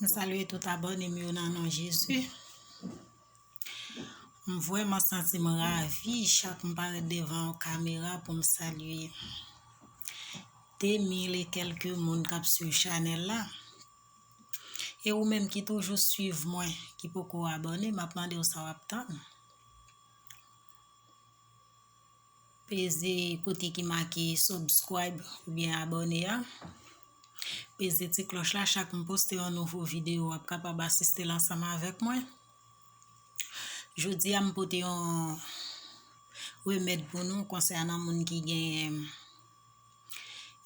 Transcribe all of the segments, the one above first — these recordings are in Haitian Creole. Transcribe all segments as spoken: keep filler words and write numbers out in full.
M salye tout abòne m yo nan non Jezi. M vrèman santi m ravi chak m parèt devan yon kamera pou m salye de mil e kèlke moun k ap swiv chanèl la. E ou menm ki toujou swiv mwen, ki poko abòne, m ap mande w sa w ap tann. Peze kote ki make subscribe oubyen abòne a. Peze ti klòch la, chak m poste yon nouvo videyo, w ap kapab asiste l ansanm avèk mwen. Jodi a, m pote yon remèd pou nou konsènan moun ki gen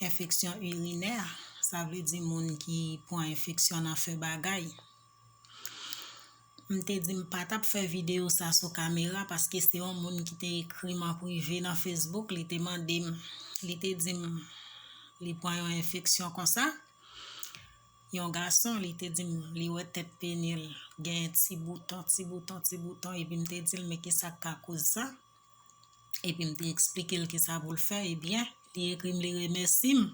enfeksyon irinè, sa vle di moun ki pran enfeksyon nan fè bagay. M te di m pa t ap fè videyo sa sou kamera paske se yon moun ki te ekri m an prive nan Facebook, li te mande m, li te di m li pran yon enfeksyon konsa. Yon gason, li te di m li wè tèt peni l gen ti bouton, ti bouton, ti bouton, epi m te di l men ki sa k ka koz sa. Epi m te eksplike l kisa pou l fè, ebyen, li ekri m, li remèsi m.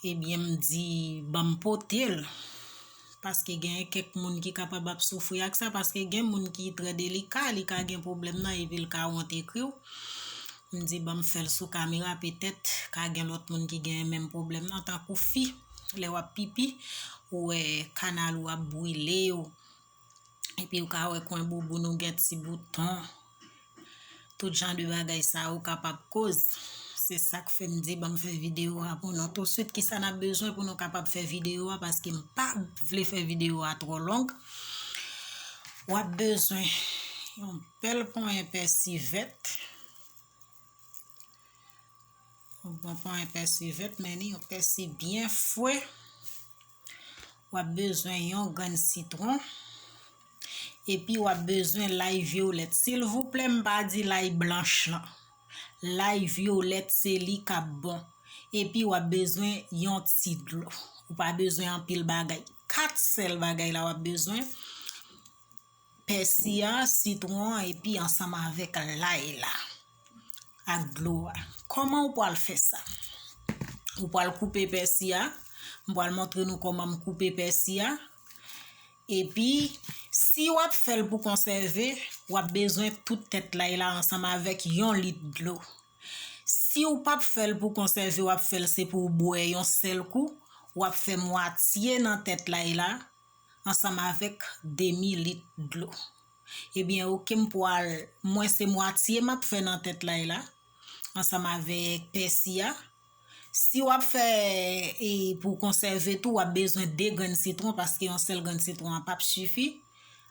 Ebyen, m di, ban m pote l. Paske gen kèk moun ki kapab ap soufri ak sa, paske gen moun ki trè delika, li ka gen pwoblèm nan, epi l ka wont ekri w. M di, ban m fè l sou kamera, petèt, ka gen lòt moun ki gen menm pwoblèm nan, tankou fi, lè w ap pipi, ou wè kanal ou ap brile w, epi ou ka wè kwen bouboun ou gen ti bouton. Tout jan de bagay sa yo kapab koz. Se sa k fè m di ban m fè videyo a pou nou touswit. Kisa n ap bezwen pou nou kapab fè videyo a, paske m pa vle fè videyo a twò long. W ap bezwen yon bèl ponyen pèsi vèt. Yon bon ponyen pèsi vèt, men ni yon pèsi byen fre. W ap bezwen yon grenn sitwon. Epi w ap bezwen lay vyolèt. Silvouplè, m pa di lay blanch lan. Lay vyolèt se li k ap bon. Epi w ap bezwen yon ti dlo. Ou pa bezwen anpil bagay. Kat sèl bagay la w ap bezwen. Pèsi a, sitwon an, epi ansanm avèk lay la ak dlo a. Kòman ou pral fè sa? Ou pral koupe pèsi a. M pral montre nou kòman m koupe pèsi a. Epi, si w ap fè l pou konsève, w ap bezwen tout tèt lay la ansanm avèk yon lit dlo. Si w p ap fè l pou konsève, w ap fè l se pou w bwè yon sèl kou, w ap fè mwatye nan tèt lay la ansanm avèk demi lit dlo. Ebyen, oke, m pral, mwen se mwatye m ap fè nan tèt lay la, ansanm avèk pèsi a. Si w ap fè, e, pou konsève tou, w ap bezwen de grenn sitwon, paske yon sèl grenn sitwon an p ap sifi,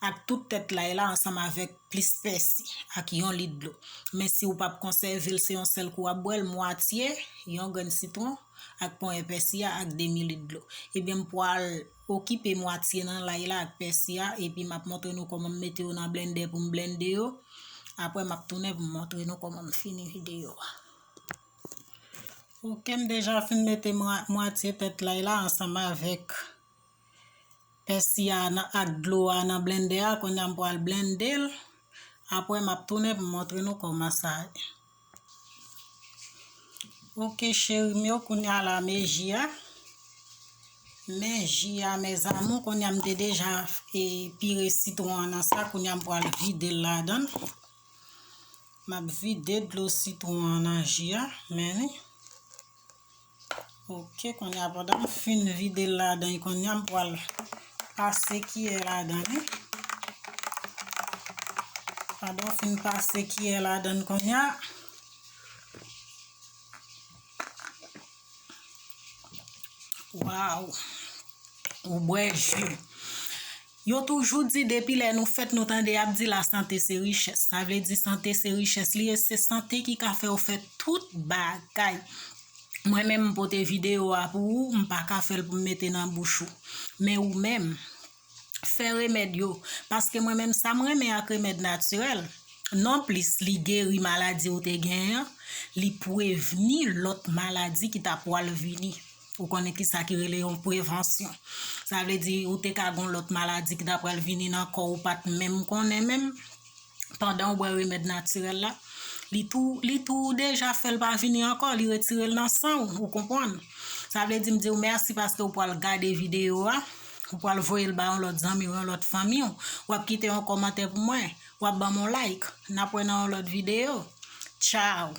ak tout tèt lay la ansanm avèk plis pèsi, ak yon lit dlo. Men si w p ap konsève l, se yon sèl kou w ap bwè l, mwatye, yon grenn sitwon, ak ponyen pèsi a, ak demi lit dlo. Ebyen, m pral okipe mwatye nan lay la ak pèsi a, epi m ap montre nou kòman m mete yo nan blendè pou m blende yo. Apre, m ap tounen pou m montre nou kòman m fini videyo a. Oke, m deja fin mete mwa-, mwatye tèt lay la ansanm avèk pèsi a nan, ak dlo a nan blendè a. Kounye a m pral blende l. Apre, m ap tounen pou m montre nou kòman sa ye. Oke, cheri m yo, kounye a la, men ji a. Men ji a, mes amours, kounye a m te deja, e, pire sitwon an nan sa. Kounye a m pral vide l ladan l. M ap vide dlo sitwon an nan ji a, men li. Oke, kounye a, pandan m fin vide l ladan l, kounye a, m pral pase kiyè ladan li. Pandan w fin pase kiyè ladan l, kounye a, waw! Ou bwè ji. Yo toujou di, depi lè nou fèt, nou tande y ap di, la santé se richès. Sa vle di, sante se richès li ye, se sante ki ka fè w fè tout bagay. Mwen menm, m pote videyo a pou ou, m pa ka fè l pou m mete nan bouch ou. Men ou menm, fè remèd yo. Paske mwen menm, sa m renmen ak remèd natirèl, nonplis li geri maladi ou te genyen an, li prevni lòt maladi ki ta pwal vini. Ou konnen ki sa ki rele yon prevansyon. Sa vle di, ou te ka gon lòt maladi ki ta pral vini nan kò ou, ou pa t menm konnen menm, pandan w bwè remèd natirèl la, li tou, li tou deja fè l pa vini ankò, li retire l nan san w, ou konprann? Sa vle di, m di w mèsi paske w pral gade videyo a, Ou pral voye l ba yon lòt zanmi w, yon lòt fanmi w. W ap kite yon kòmantè pou mwen. W ap ban m yon like. N ap wè nan yon lòt videyo. Tchaw!